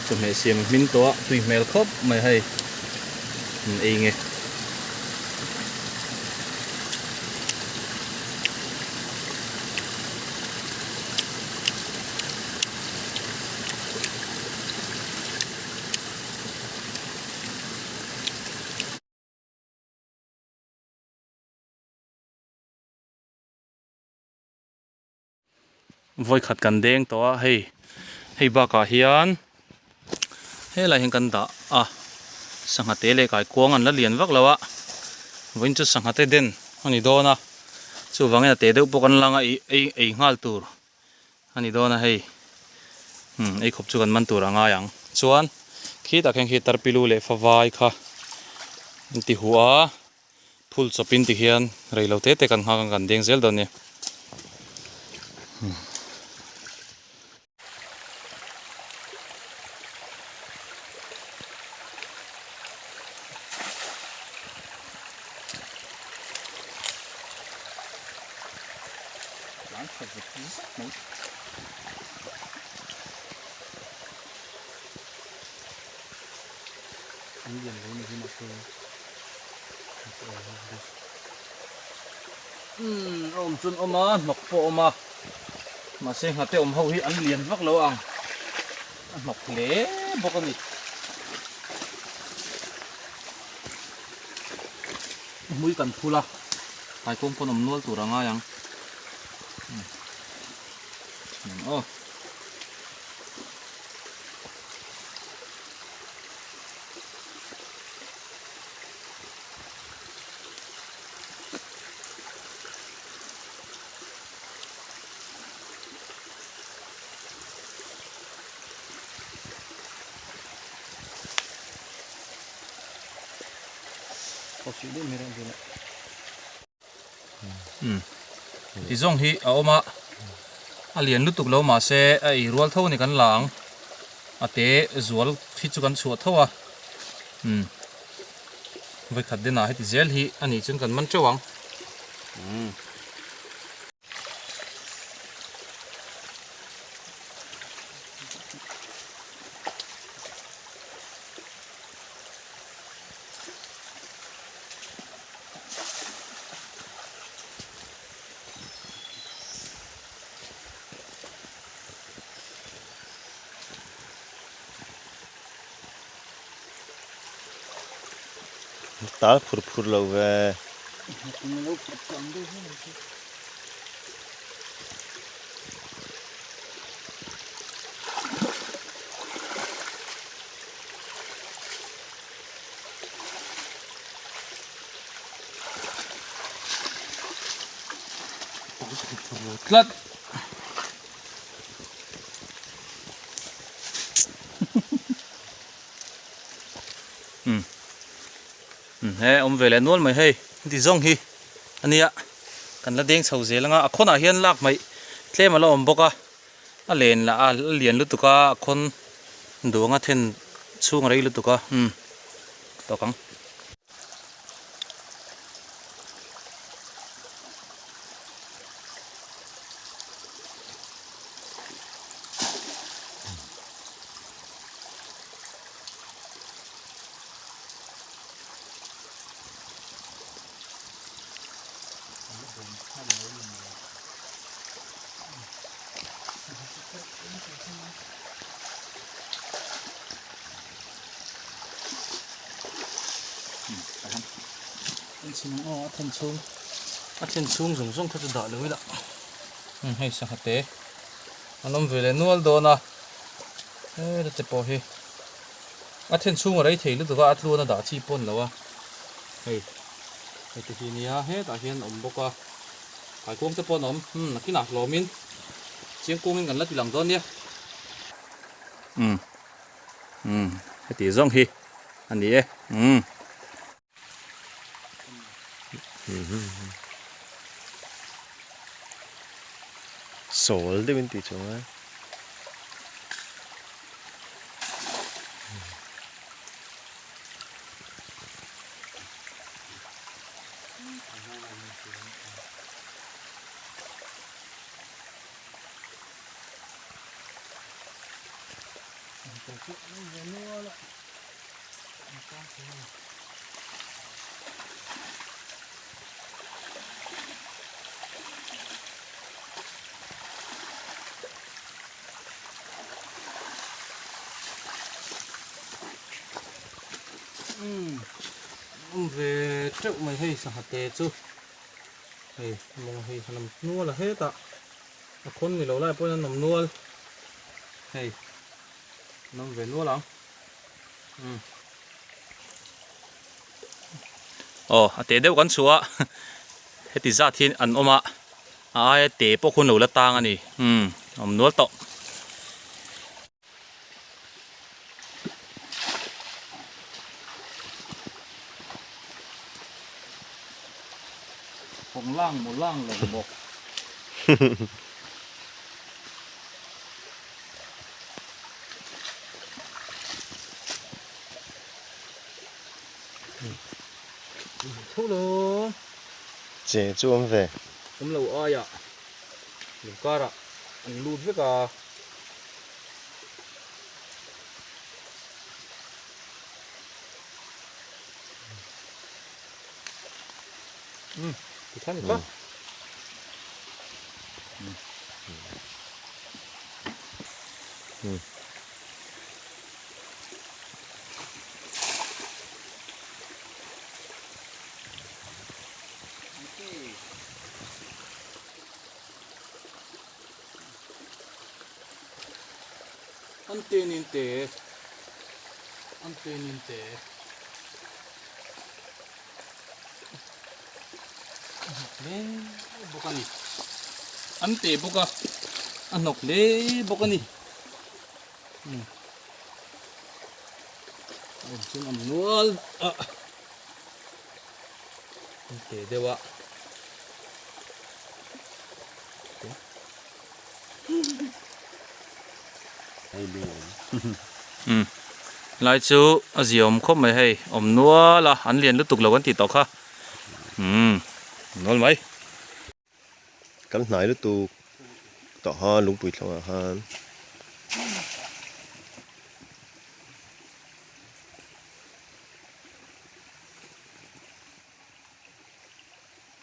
Chawhmeh siam a hmin tawh a, tui hmel khawp mai hei an ei nge. Vawikhat kan deng tawh a hei hei bakah hian helai hian kan dah a sangha te leh kaikuang an la lian vak lo a vawiin chu sangha te den a ni dawn a chuvangin a te deuh pawh kan lang a ih ei ei nghal tur a ni dawn a hei umm ei khawp chu kan man tur a ngai ang chuan khitah khian khi tarpilu leh favai kha an ti huh a. Phul chawpin ti hian rei lo te te kan nghak ang kan deng zel dawn nia. An lian lo ni hi mahse Umm a awm chuan awm a hnawk pawh a awm a mahse nghate awm ho hi an lian vak lo ang a hnawk hle bawk a ni. Hmui kan phul a kaikuang pawn awm nual tur a ngai ang umm aw. Ti zawng hi a awm a a lian lutuk lo mahse a ei rual tho a ni kan la ang a te zual hi chu kan chhuah tho a umm vawikhat denah heti zel hi a nih chuan kan man teuh ang umm. Tal phur phur lo ve. Tlat. Um um he awm ve leh nual mai hei heti zawng hi ania kan la deng chho zel anga a khawnah hian lak hmaih tlem a la awm bawk a a len lah a lian lutuk a a khawn duang a then chhung a rei lutuk a um tawk ang. A then chhung a then chhung zawng zawng kha chu dah lo ila hei sangha te an awm ve leh nual dawn a heta te pawh hi a then chhung a rei thei lutuk a a tluan a dah chi pawh a ni lo a hei hei te hi a nia hetah hian a awm bawk a kaikuang te pawh an awm nakinah hlawmin chiang kungin kan la ti lang dawn nia umm umm heti zawng hi a ni e umm. Sawl deuhin tih chu a. chu an awm ve nual a, an tang thei a ni. Umm an awm ve teuh mai hei sangha te chu hei mawng hei han awm nual a hetah a khawn ni lo lai pawhin an awm nual hei an awm ve nual ang umm. Aw a te deuh kan chhuah a heti zat hi an awm a a aia te pawh khuan lo la tang a ni umm a awm nual tawh. Kawng lang maw lang lo maw. Tho lo. Che chu awm ve. Awm lo aiah lungkarah an lut vek a. Umm tikhan i kha. Umm. An te nin te an te nin te a hnawk hle bawk a ni an te bawk a a hnawk hle bawk a ni umm a awm chuan a awm nual a an te deuh a. Umm lai chu a zia awm khawp mai hei awm nual a an lian lutuk lo kan tih tawh kha umm nual mai. Kan hnai lutuk tawh kha lungpui thlawngah khan.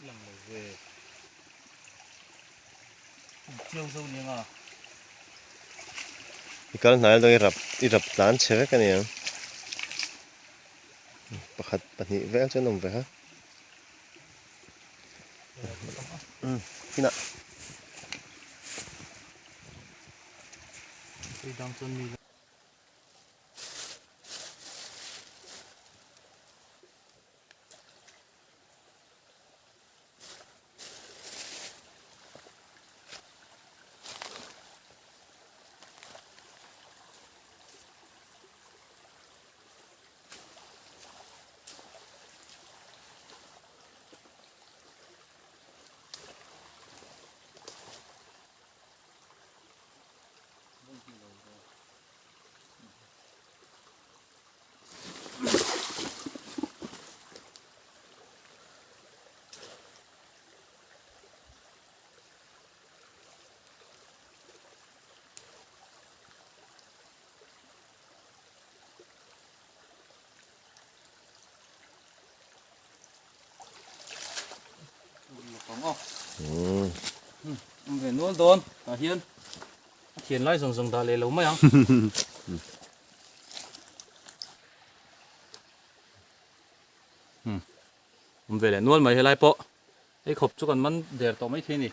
Lang lo ve. Chiau zo ni anga. I kal hnai dawn i rap i rap tlan chhe vek a ni ang. Pakhat pahnih vel chu an awm ve ha. Umm kinah. Tui dang chuan mi Awm ve nual dawn tah hian a thian lai zawng zawng dah leh lo mai ang. Awm ve leh nual mai helai pawh hei khawp chu kan man der tawh mai thei a ni.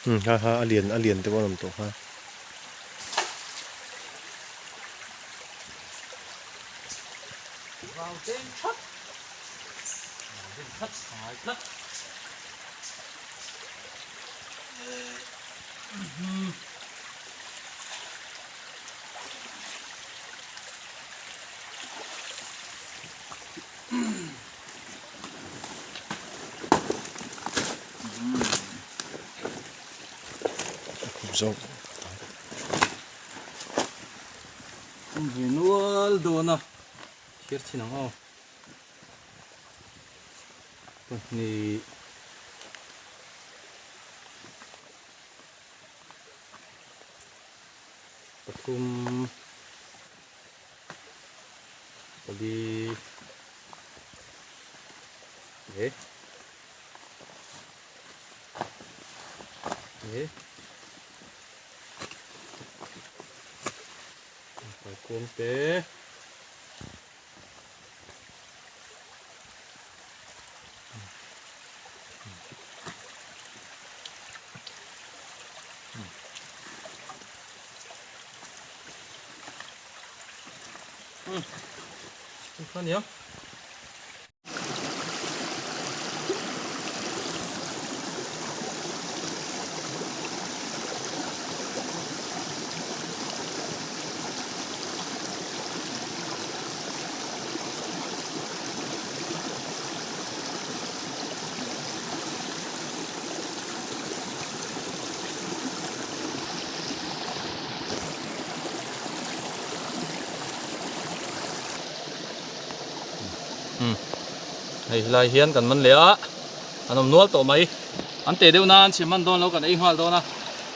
Hmm ha ha a lian a lian te pawh an awm tawh kha. Vau deng that vau deng that a ngai tlat. Zawk. Awm ve nual dawn a. tir chhin ang aw. Pahnih. Pathum. Pali. E. E. Kaikuang te. Ania. Hei helai hian kan man leh a an awm nual tawh mai an teh deuh nan chhe man dawn lo kan ei nghal dawn a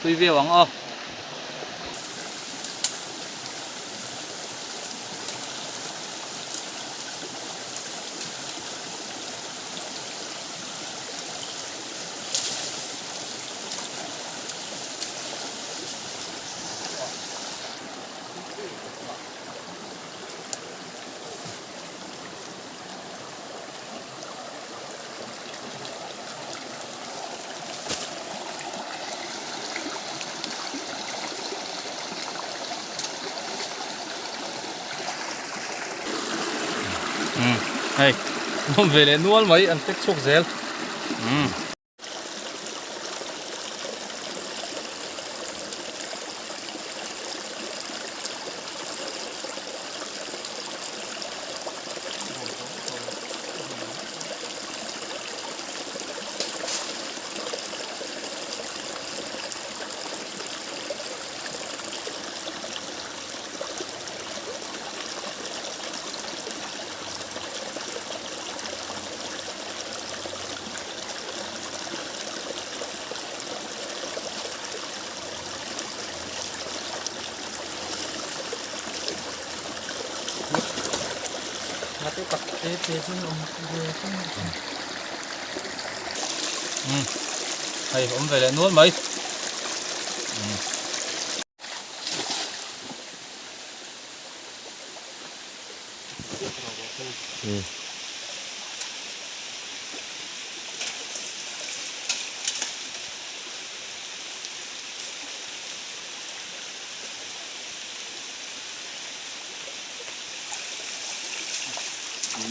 tui viau ang aw. Hei awm ve leh nual mai an tek chhuak zel. Hei awm ve leh nual mai.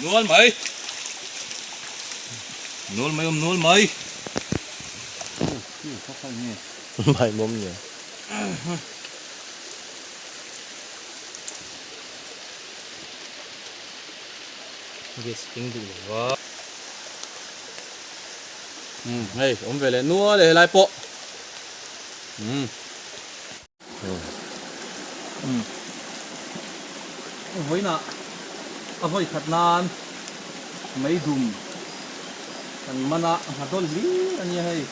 Nual mai. Nual mai awm nual mai. Mai mawm nia. Gas eng duh lo va. Umm hei awm ve leh nual e helai pawh. Umm. Umm. Vawiinah a vawi khat nan meidum kan man a a nghadawl hlir a nia hei.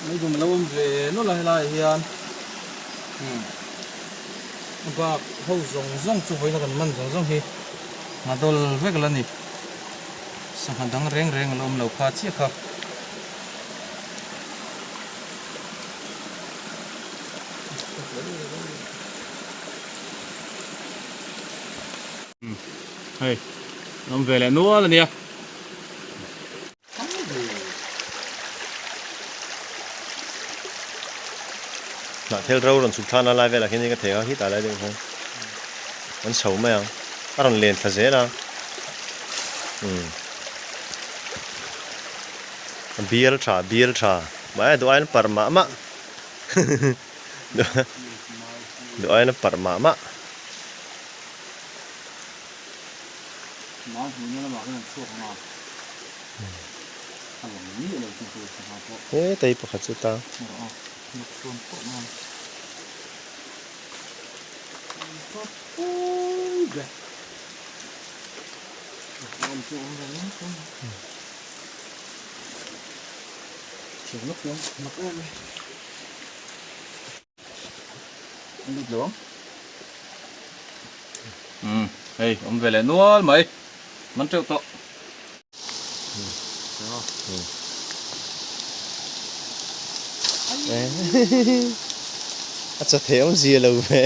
Meidum a lo awm ve nawlh a helaiah hian. Umm. A bak ho zawng zawng chu vawiina kan man zawng zawng hi nghadawl vek la ni. Sangha dang reng reng a la awm lo kha chiah kha. Hei an awm ve leh nual a nia. Hnah thel ro rawn chhuk thlana lai velah khian ka thei a hitah lai deuh hian an chho mai ang a rawn len thla zel a umm a bial tha bial tha mahse duh aiin a parh mah mah duh aiin a parh mah mah. Mau hmuhna lamah hian an chhuak ang a, a lang miah lo chu tur sangha pawh. He tei pakhat chu ta. Erawh a, luk chuan pawh mai ang. Awm chu awm ve mai thung. Thiam lawk lo, mak em e. An lut lo ang. Umm, hei awm ve leh nual mai. Man teuh tawh. A chaw thei awmzia lo ve.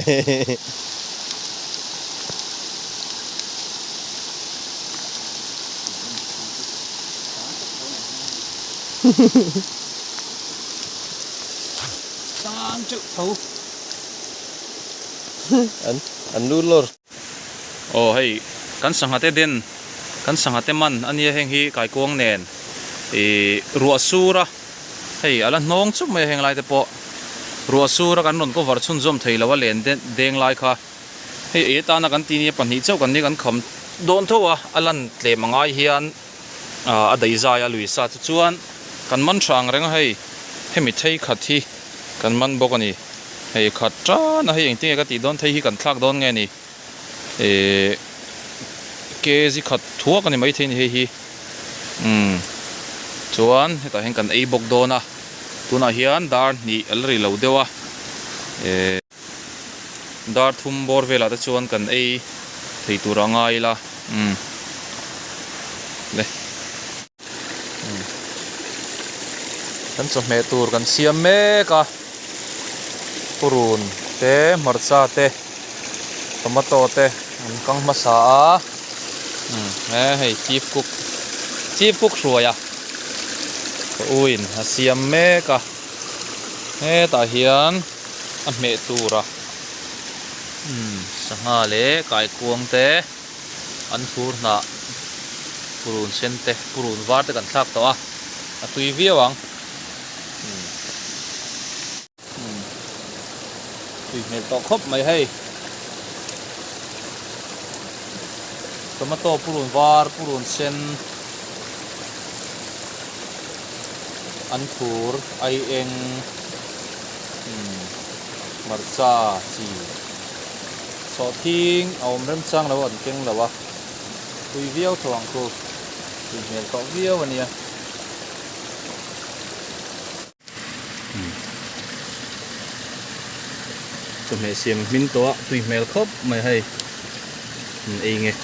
Sang teuh tho. An an lu lawr. Aw hei kan sangha te den kan sangha te man a nia heng hi kaikuang nen ih ruah sur a hei a la hnawng chuk mai a heng lai te pawh ruah sur a kan rawn cover chhunzawm thei lo a len deng lai kha hei ei atana kan tih nia pahnih chauh kan nia kan kham dawn tho a a lan tlem angai hian. a daih zai a lui sa chu chuan kan man tha ang reng a hei hemi thei khat hi kan man bawk a ni hei khat tan a hei engtin nge ka tih dawn thei hi kan thlak dawn nge ni ihh kg khat thuak a ni maithei a ni hei hi umm chuan hetah hian kan ei bawk dawn a tunah hian dar hnih a la ri lo deuh a ehh. Dar thum bawr velah te chuan kan ei thei tur a ngai ila umm le umm kan chawhmeh tur kan siam mek a purun te hmarcha te tomato te an kang hmasa a umm he hei chief cook chief cook hruai a ka u in a siam mek a hetah hian. a hmeh tur a umm sangha leh kaikuang te an thur hnah purun sen te purun var te kan thlak tawh a a tui viau ang umm umm tui hmel tawh khawp mai hei tomato purun var purun sen an thur ai eng. Umm hmarcha chi sawhthing a awm remchang lo an keng lo a, tui viau tho ang chu, tui hmel tawh viau a nia. Umm chawhmeh siam hmin tawh a tui hmel khawp mai hei an ei nge.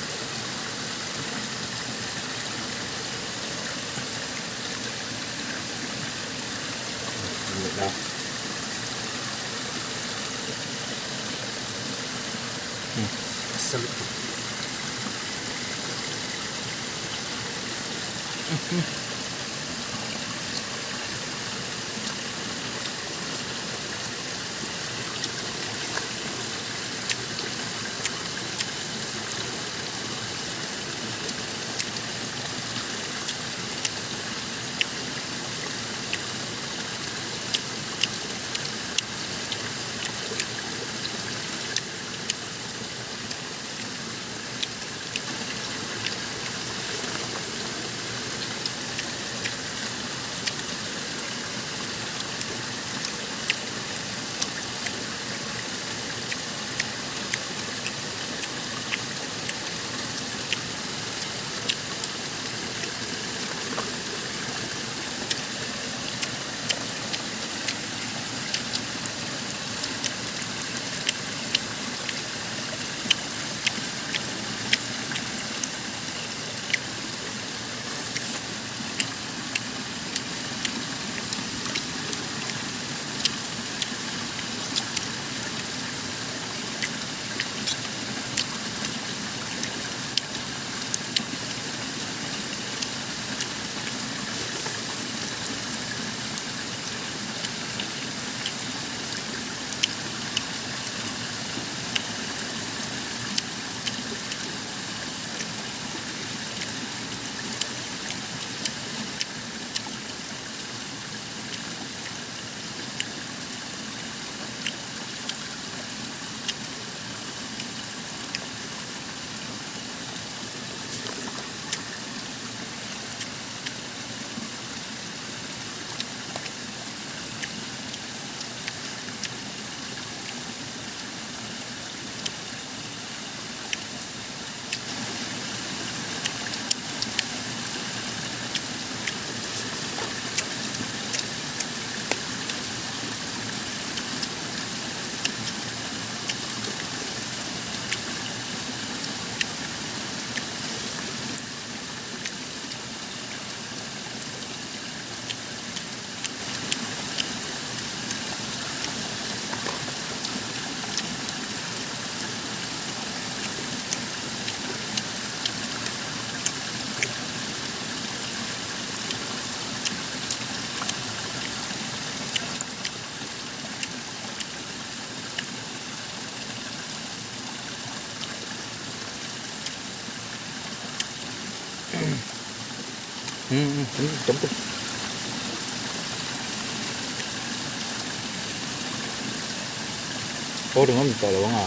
Aw ringawt ni tawh lo ang a.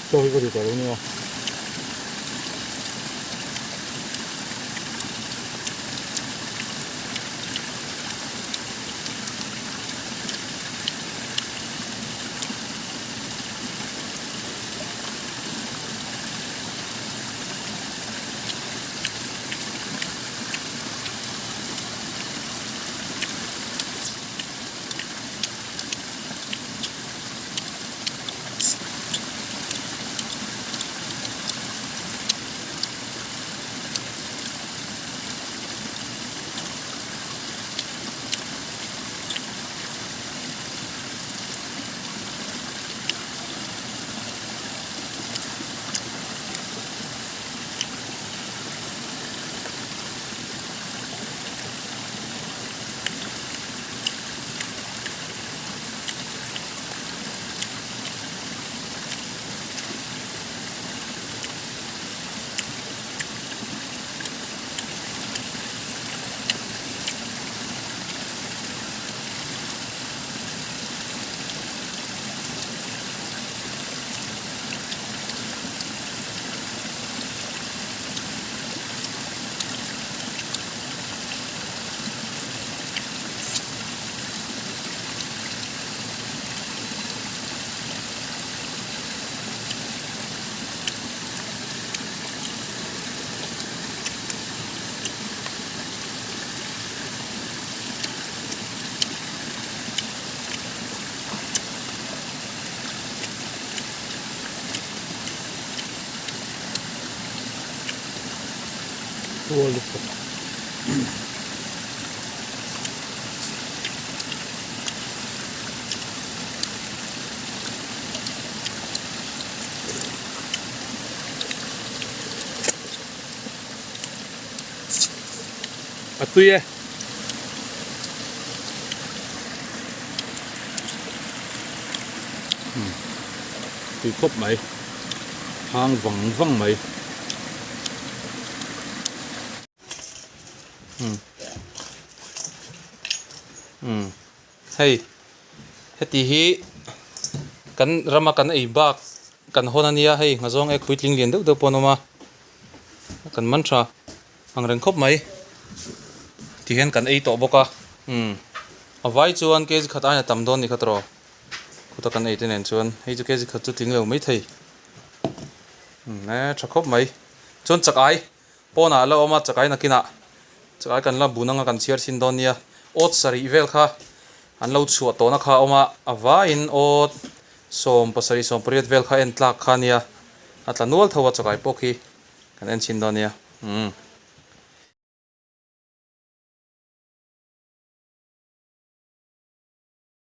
Chaw hi ka ti tawh lo nia. Tual lutuk. A tui e. Tui khawp mai. Hang vang vang mai. Umm hei heti hi kan rama kan ei bak kan hawn ania hei nghazawng ek puitling lian deuh deuh pawh an awm a kan man tha ang reng khawp mai ti hian kan ei tawh bawk a umm a vai chuan kg khat aiin a tam dawn ni kha tawh khuta kan ei te nen chuan hei chu kg khat chu tling lo maithei umm e tha khawp mai chuan chak ai. Pawnah a la awm a, chakai nakinah chakai kan la bun anga kan chhiar chhin dawn nia. Awt sarih vel kha an lo chhuah tawhna kha a awm a, a vaiin awt 70 80 vel kha en tlak kha nia, a tla nual tho a chakai pawh khi kan en chhin dawn nia. Umm.